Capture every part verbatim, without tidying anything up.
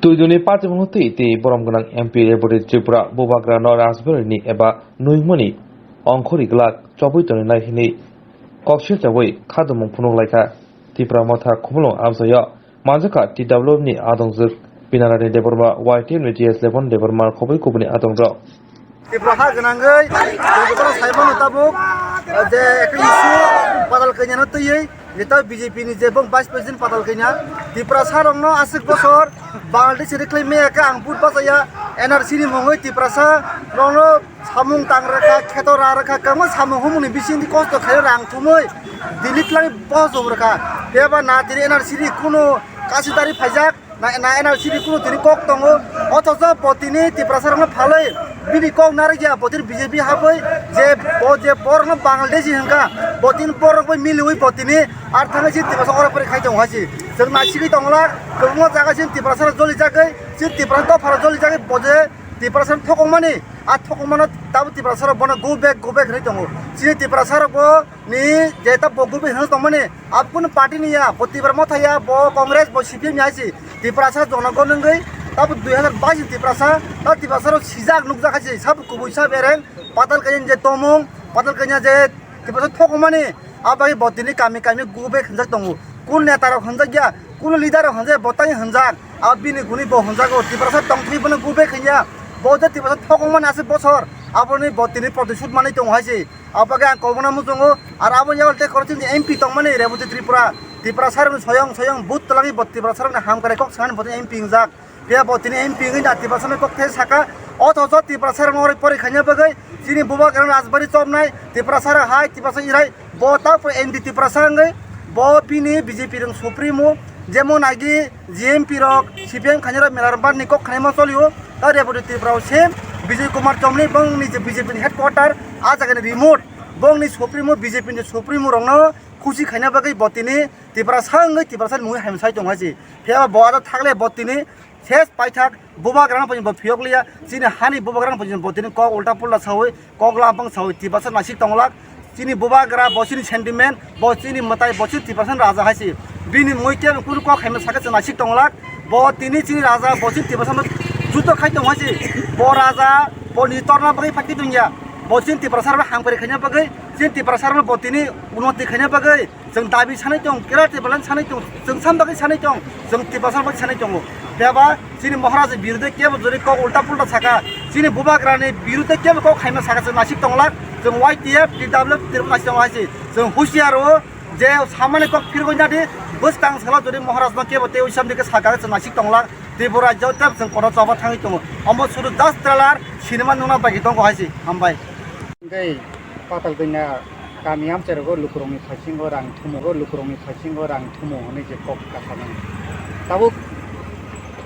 Twiduni party mungno twi tei borom gwnang M P Reboti Tripura bubagrano rajbari ni eba nwimani ongkhori glak chobwi tongnai hwnwi koksil chawi khadumung phunuk laikha. Tipra Motha Khumulwng amchaio manjakha T W F ni adongjwk Pinarani Debbarma, Y T F ni T S Lepon Debbarma khobwi kubuni adongjwk. Tipra ha gwnangwi, chwng jotono sai mano tabuk, je ekta issue Patal Kanya no twiwi, jeta B J P ni je bong Vice President Patal Kanya, Tiprasa rokno aswk bosor Bangladesh ni khlai maya khe ang vote bachaya, N R C ni mungwi Tiprasa rokno samung tang rwkha, kheto ra rwkha, kwbangma samung humung ni bisingtwi kosto khaio rang thumwi, Delhi twlangwi bohojong rwkha, phiya ba na tini N R C ni kunu kasidari phaijak. Na, na N R C ni kunu tini kok tongo, othocho bo tini Tiprasa rokno phalwi bini kok narwkya, bo tini B J P habwi je bo je borokno Bangladeshi hwnkha, bo tini borok bai miliwi bo tini ar thangwi chini Tiprasa oro pore khai tongo hai se. Chwng naisigwi tonglak, kwbangma jaga chini Tiprasa rok jolijagwi, chini Tiprasa dophano jolijagwi bo je Tiprasa rok thokongmani, a thokongmano tabuk Tiprasa rok bono go back, go back hinwi tongo. Chini Tiprasa rok bo ni je ta bo group hino tongmani, abo kunu party ni ya, bo Tipra Motha ya, bo Congress, bo C P M ni hai se, Tiprasa jonogon wngwi, tabo dui hazar bais ni Tiprasa, ta Tiprasa rok sijak nukjak hai se, sabo kubui sa bereng, Patal Kanya je tomung, Patal Kanya je Tiprasa thokmani, abo bagwi bo tini kami kami group hwnjak tongo. Kun neta rok hwnjak ya, kun leader rok hwnjak ya, bo tang hwnjak, abo bini guni bo hwnjago, Tiprasa tongthwi bono group hwnya, bo je Tiprasa thokmani aswk bosor, aboni bo tini protisud manwi tongo hai se. Abo bagwi ang kokno muchungo, aro abo yago tei khoroksa chini M P tongmani Reboti Tripura, Tiprasa rokni soyong soyong but twlangwi bo Tiprasa rokni hamkrai kok sanani bo tini M P wngjak. Phiya bo tini M P wngwi na Tiprasa rokni kok thai saka, othocho Tiprasa rokno oro pori khaina bagwi chini bubagra rajbari chobnai Tiprasa rok hai Tiprasa irai bo ta N D Tiprasa wngwi bo bini B J P rok supremo jemon agi G M P rok C P M khainai rok Melarbar ni kok khnaima cholio, ta Reboti Tripura o se Bijoy Kumar Chomni bongni je B J P ni headquarter a jaga ni remote. Bongni supremo, B J P ni supremo rokno khusi khaina bagwi bo tini Tiprasa wngwi Tiprasa ni mungwi hamya sai tongo hai se. Phiya bo aro thakle bo tini ses paithak bubagrano bo phiyok liya, chini hani bubagrano bo tini kok ulta pulta sawi, kok lampang sawi Tiprasa nasik tonglak. Chini bubagra bo chini sentiment, bo chini mwtai, bo chini Tiprasa ni raja hai se. Bini mungwi kebo kunu kok hamya sakhe chwng nasik tonglak. Bo tini chini raja, bo chini Tiprasa no juto khai tongo hai se. Bo raja, bo ni torna bagwi phakti dungya. Bo chini Tiprasa rok hamkari khaina bagwi, chini Tiprasa rok bo tini unoti khaina bagwi, chwng dabi sanai tong, kera Tiprasa sanai tong, chwng sam bagwi sanai tong, chwng Tiprasa bagwi sanai tongo. Phiya ba chini Maharaj ni birude kebo jori kok ulta pulta saka, chini bubagra ni birude kebo kok hamya saka chwng nasik tonglak, chwng Y T F, T W F, Tripura nasik tonglak hai se. Chwng husiar o, je samani kok phirgwi nadi, bwskang salo jodi Maharaj no kebo tei uisam dike saka chwng nasik tonglak, Tripura rajyo tei chwng kono choba thangwi tongo. Omo suru das trailer cinema nungna bagwi tongo hai se. Hambai. Tei Patal Kanya kami amchai rogo lukurokni phaisingo rang thumo, lukurokni phaisingo rang thumo hwnwi je kok kasamani. Tabuk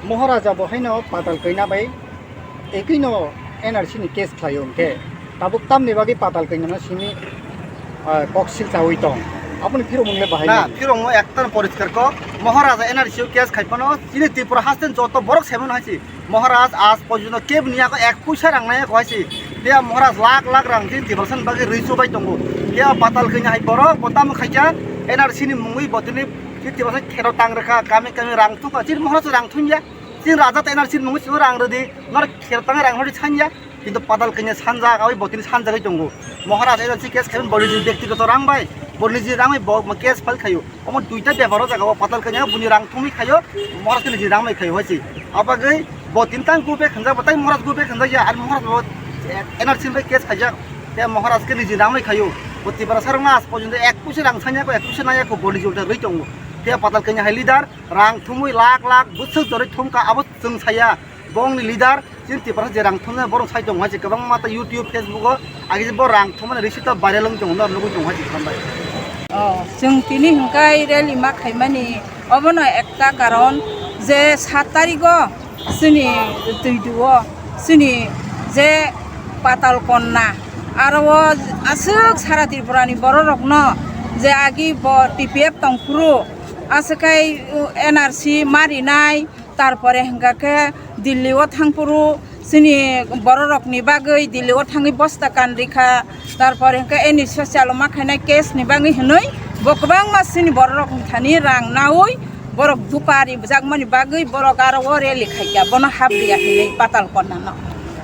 Maharaja bo haino Patal Kanya bai Ekino N R C ni case khlaio hwnkhe tabuk tamni bagwi Patal Kanya no simi, ah, kok silchawi tong. Aboni phirokmung le bahai na, nai? Phirokmung ekta poriskar kok. Maharaja N R C o case khai phano chini Tripura haste joto borok sai mano hai se. Maharaj aaj porjonto kebo ni yago ek puisa rang nai yago hai se. Phiya Maharaj lakh lakh rang chini Tiprasa ni bagwi rwi chubai tongo. Phiya Patal Kanya hai borok bo tamo khaikha N R C ni mungwi bo tini chini Tiprasa khero tang rwkha, kami kami rang thungkha. Chini Maharaj rang thungya. Chini raja tei N R C ni mungwi chwng rang rwdi, noro kher tangwi rang rwdi sanya, kintu Patal Kanya sanjak, aboni bo tini sanjagwi tongo. Maharaj N R C case khaimani bo niji bektigoto rang bai, bo niji rang bai bo case file khaio. Omo duita bepar o jaga o Patal Kanya buni rang thumwi khaio, Maharaj khe niji rang bai khaio hai se. Abagwi bo tini tang go back khanjak, bo tai Maharaj go back khanjak ya, ar Maharaj bo N R C bai case khaijak, tei Maharaj khe niji rang bai khaio. Bo Tiprasa rok no aaj porjonto ek puisa rang sanya ko, ek puisa naya ko, bo niji ulta rwi tongo. Tei Patal Kanya hai leader, rang thumwi lakh lakh bwswk jorwi thumkha, abo chwng saya. Bongni leader, chini Tiprasa je rang thumnai borok sai tongo hai se, kwbangma ta YouTube, Facebook o agi je bo rang thumnai risi ta viral wng tongo, nor nugwi tongo hai se, hambai. Oh, chwng tini hwnkhai rally ma khaimani, obono ekta karon je sat tarigo chini Twidu o chini je Patal Kanya aro o aswk sara Tripura ni borok rokno je agi bo T P F tongphuru aswk kai N R C ma rinai, tarpore hwnkha khe Delhi o thangphuru chini borok rokni bagwi Delhi o thangwi bosta kan rikha, tarpore hwnkha eni social o ma khainai case ni bagwi hwnwi bo kwbangma chini borok rokni thani rang naui Borok duka rijakmani bagwi borok aro o rally khaikha, bono habriya hinwi Patal Konna no.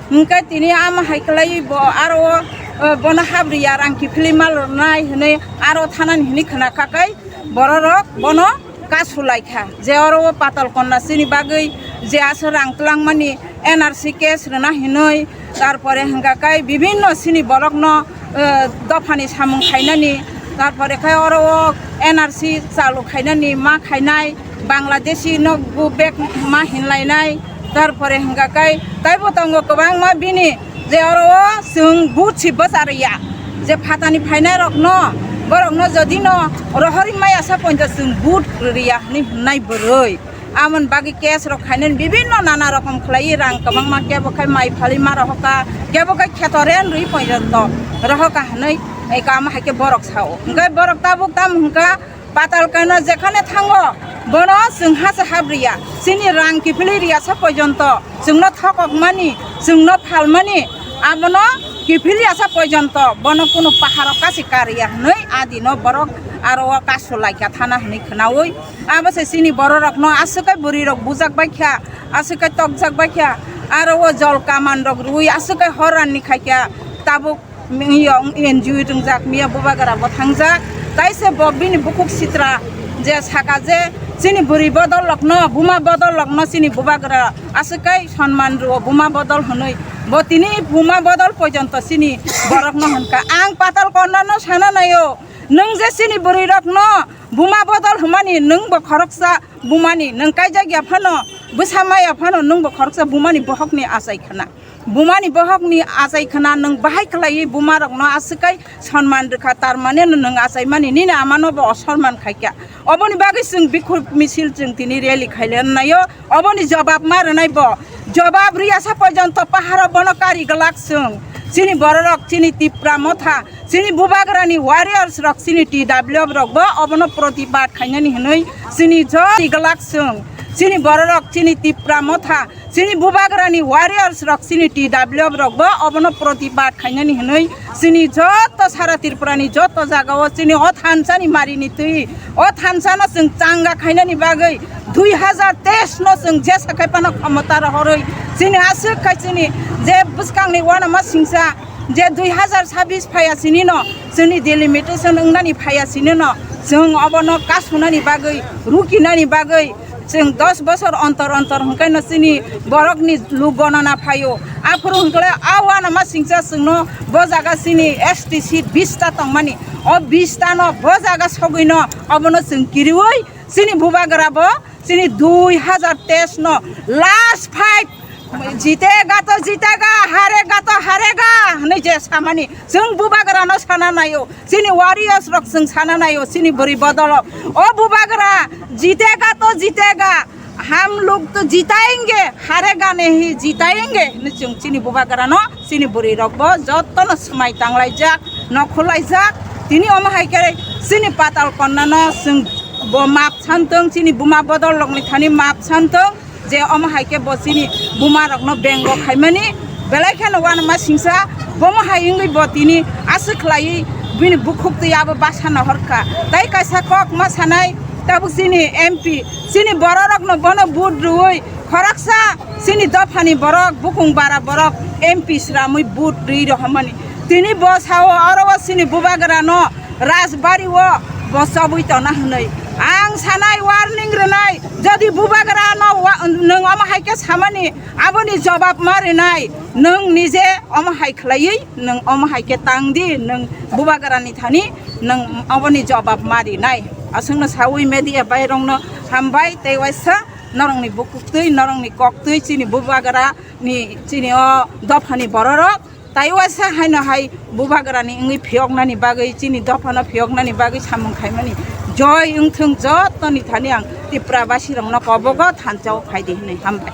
Hwnkhe tini ama hai khlaiwi bo aro o, eh, bono habriya, rang kiphilwi malrwnai hinwi aro thanani hinwi khna kha khe bororok bono kasu laikha. Je oro o Patal Konna chini bagwi je aswk rang twlangmani N R C case rwna hinwi, tarpore hwnkha khe bibinno chini borokno, eh, dophani samung khainani, tarpore khe oro o N R C chalu khainani ma khainai, Bangladeshi no go back ma hinlainai, tarpore hwnkha khe taibo tongo kwbangma bini je oro o chwng vote si bwcharya, je phatani phainai rokno, borokno jodi no rohorwi maya sa ponjo chwng vote rwya hinwi hwnnai bwrwi. Amoni bagwi case rok khainani bibinno nana rokom khlaiwi, rang kwbangma, kebo khai mai phalwi ma rohokha, kebo khai kheto ren rwi poijonto rohokha hinwi eka ama hai khe borok sao. Hwnkhe borok tabuk tamo hwnkha, Patal Konna jekhane thango, bono chwng ha se habriya, chini rang kiphilwi riyasa poijonto chwngno thokokmani, chwngno phalmani, abono kiphilwi riyasa poijonto bono kunu paharo kasi karya hinwi adino borok aro o kasu laikha thana hinwi khnaui. Abo se chini bororokno aswk khe bwrwirok bujak baikha, aswk khe tokjak baikha, aro o jol kaman rok rwui aswk khe hor ranni khaikha. Tabuk miya N G O tongjak, miya bubagra bo thangjak. Tai se bo bini bukhuk sitra je saka je chini bwrwi bodol rokno, buma bodol rokno chini bubagra aswk khe sonman rwo, buma bodol hwnwi. Bo tini buma bodol poijonto chini borokno hwnkha. Ang Patal Konna no sana naio, nwng je chini bwrwi rokno buma bodol hwnmani, nwng bo khoroksa bumani, nwng kaijak ya phano, bwsa maya phano, nwng bo khoroksa bumani bohokni achai khna. Bumani bohokni achai khna, nwng bahai khlaiwi buma rokno aswk kai sonman rwkha, tar mane no nwng achaimani nini amano bo osorman khaikha. Oboni bagwi chwng bikhuk misil chwng tini rally khailai naio, oboni jobab ma rwnai bo. Jobab riyasa poijonto paharo bono kari glak chwng. Chini bororok, chini Tipra Motha, chini bubagrani warriors rok, chini T W F rok bo obono protibad khainani hinwi chini jo glak chwng. Chini bororok, chini Tipra Motha, chini bubagrani warriors rok, chini T W F rok bo obono protibad khainani hinwi chini joto sara Tripura ni joto jaga o chini o thansa ni mari ni twi, o thansa no chwng changa khainani bagwi dui hazar teis no chwng jesa khai phano khomota rohorwi chini aswk khai chini je bwskang ni uanama singsa je dui hazar sabis phaiya chini no chini delimitation wngnani phaiya chini no chwng obono kasunani bagwi, rukinani bagwi chwng dos bosor ontor ontor hwnkhe no chini borokni luk gonana phaio. Aphuru hwnkhe a uanama singsa chwngno bo jaga chini S T seat bis ta tongmani, o bis ta no bo jaga sogwi no obono chwng kiriui chini bubagra bo chini dui hazar teis no last fight, jitega to jitega, harega to harega hinwi je samani, chwng bubagra no sana naio, chini warriors rok chwng sana naio, chini bwrwi bodolo. O bubagra, jitega to jitega, hum log to jitayenge, harega nahi jitayenge hinwi chwng chini bubagra no, chini bwrwi rok bo joto no swmai tanglaijak, nokhorlaijak. Tini omo hai khe chini Patal Konna no chwng bo map santwng, chini buma bodol rokni thani map santwng, je omo hai khe bo chini buma rokno bengo khaimani, belai kheno uanama singsa, bomo hai wngwi bo tini aswk khlaiwi bini bukhuk twi abo basa no horkha. Tai kaisa kok ma sanai, tabuk chini M P, chini bororokno bono vote rwui khoroksa chini dophani borok, bukung bara borok M P sramwi vote rwi rohormani. Tini bo sao oro o chini bubagra no Rajbari o bo chobwi tona hwnwi. Ang sanai, warning rwnai, jodi bubagra no wa-, nwng omo hai khe samani, aboni jobab ma rwnai, nwng nije omo hai khlaiwi nwng omo hai khe tang di, nwng bubagra ni thani nwng aboni jobab ma rwnai. Aswkno sawi media bai rokno hambai, tei waisa norokni bukuktwi, norokni koktwi chini bubagra ni, chini o dophani bororok. Tai waisa haino hai bubagrani wngwi phiyoknani bagwi, chini dophano phiyoknani bagwi samung khaimani. Joi wngthwng jotoni thani ang Tipra basi rokno kobogo thansa o phai di hinwi hambai.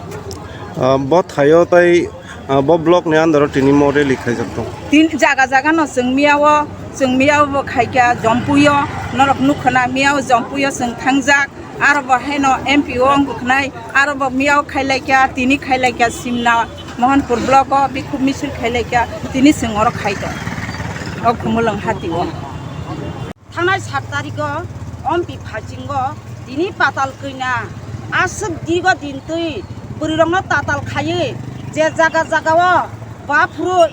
Ah, bo thaio tai, ah, bo block ni under o tini mo rally khaijak tong. Tin jaga jaga no chwng miyao, chwng miyao bo khaikha Jompuio, norok nukhana miyao Jompuio chwng thangjak. Aro bo haino M P o wng bwkhnai, aro bo miyao khailaikha, tini khailaikha Simna Mohanpur block o bikhuk misil khailaikha, tini chwng oro khai tong o Khumulwng hati o. Thangnai sat tarikh o M P phaichingo Tini patal kwina aswk digo din twi bwrwirokno tatal khaiwi je jaga jagao baphuru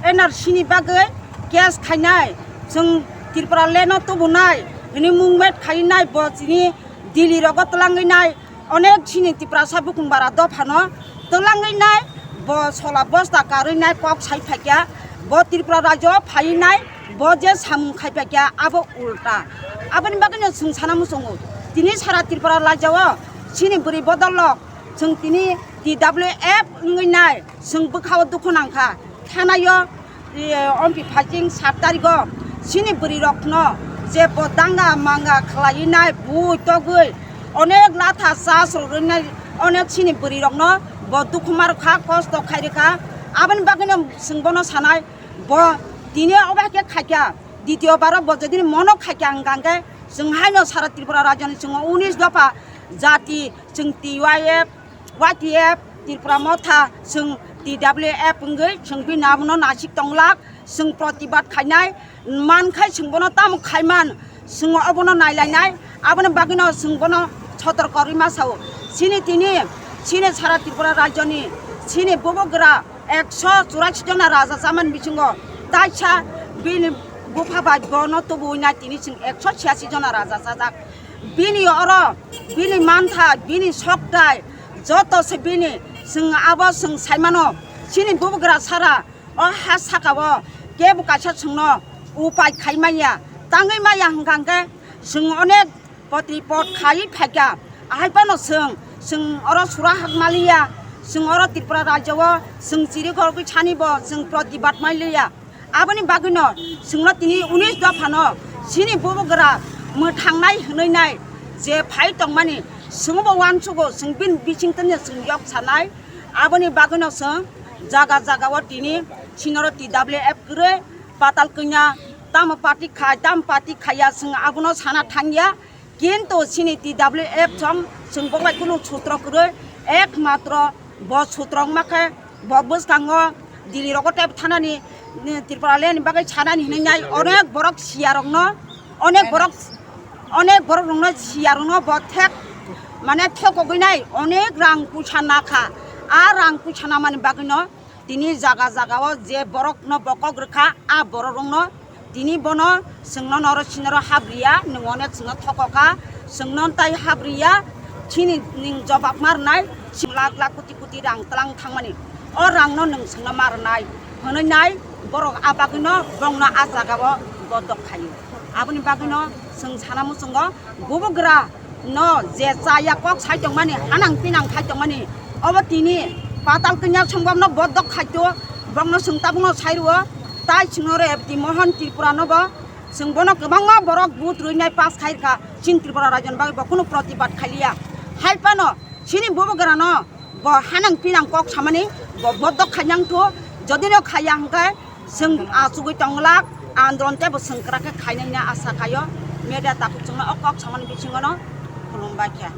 N R C ni bagwi case khainai, chwng Tripura land o tubunai hwnwi movement khainai, bo chini Delhi rogo twlangwi nai, onek chini Tiprasa bukhung bara dophano twlangwi nai, bo sola bosta karwi nai kok sai phaikya, bo Tripura rajyo phaiwi nai, bo je samung khai phaikya abo ulta. Aboni bagwino chwng sana muchungo, tini sara Tripura rajyo o chini bwrwi bodol rok chwng tini T W F wngwi nai, chwng bwkhao dukhu nangkha. Thanaio, e, ompi phaiching sat tarigo chini bwrwirokno je bo danga manga khlaiwi nai, bui togwi onek latha chas rwrwi nai, onek chini bwrwirokno bo dukhu ma rwkha, kosto khai rwkha. Aboni bagwino chwng bono sanai, bo tini obo hai khe khaikha, ditio baro bo jodi mono khaikha hwnkha hwnkhe chwng haino sara Tripura rajyoni chwng unis dopha jati chwng T Y F, Y T F, Tripura Motha, chwng T W F wngwi chwng bini abono nasik tonglak, chwng protibad khainai, mankhai chwng bono tamo khaiman, chwng obono nailainai, aboni bagwino chwng bono sotorko rwima sao. Chini tini, chini sara Tripura rajyoni, chini bubagra ekso churasi jona raja chamani bisingo taisa bini bupha bai bono tubuwi nai tini chwng ekso chiyasi jona raja chajak. Bini oro, bini mantha, bini soktai, joto se bini, chwng abo chwng saimano, chini bubagra sara, o ha saka o kebo kaisa chwngno upai khai manya, tangwi maya hwnkha hwnkhe chwng onek potri pot khaiwi phaikha, ahai phano chwng, chwng oro sura hak maliya, chwng oro Tripura rajyo o chwng chiri khorokwi sani bo chwng protibad mailiya. Aboni bagwino chwngno tini unis dophano chini bubagra mwthangnai hwnwi nai je phai tongmani chwngbo uansugo, chwng bini bisingtwi chwng yok sanai. Aboni bagwino chwng jaga jaga o tini chinoro T W F kwrwi patal kwina tamo party khai, tamo party khaiya chwng abono sana thangya. Kintu chini T W F chong chwng bo bai kunu sutro kwrwi, ekmatro bo sutro wngma khe bo bwskango Delhi rogo tei thanani, ni, Tripura land ni bagwi sanani hinwi nai onek borok siya rokno, onek borok, onek borok rokno siya rokno bo thek mane thekogwi nai onek rang puisa nakha. A rang puisa namani bagwino tini jaga jaga o je borok no bokok rwkha, a borok rok no tini bono chwngno noro sinoro habriya, nwng onek chwngno thokokha, chwngno tai habriya, chini nwng jobab ma rwnai, chwng lakh lakh koti koti rang tlang thangmani, o rang no nwng chwngno ma rwnai hwnwi nai borok a bagwino bongno a jaga o bodok khaio. Aboni bagwino chwng sana muchungo bubagra no je chaya kok sai tongmani, hanang pinang khai tongmani, obo tini patal kanya songbam no bodok khaito, bokno chwng tabukno sai rwo, tai chwngno re T Mohon Tripura no bo chwng bono kwbangma borok vote rwinai pass khai rwkha, chini Tripura rajyoni bagwi bo kunu protibad khailiya. Hai phano chini bubagra no bo hanang pinang kok samani bo bodok khainang thu, jodi no khaiya hwnkhe chwng achugwi tonglak andolon tei bo chwng kwrak khe khainai hwnwi asa khaio. Media takhuk chwngno o kok samani bisingo no khulumbai khe.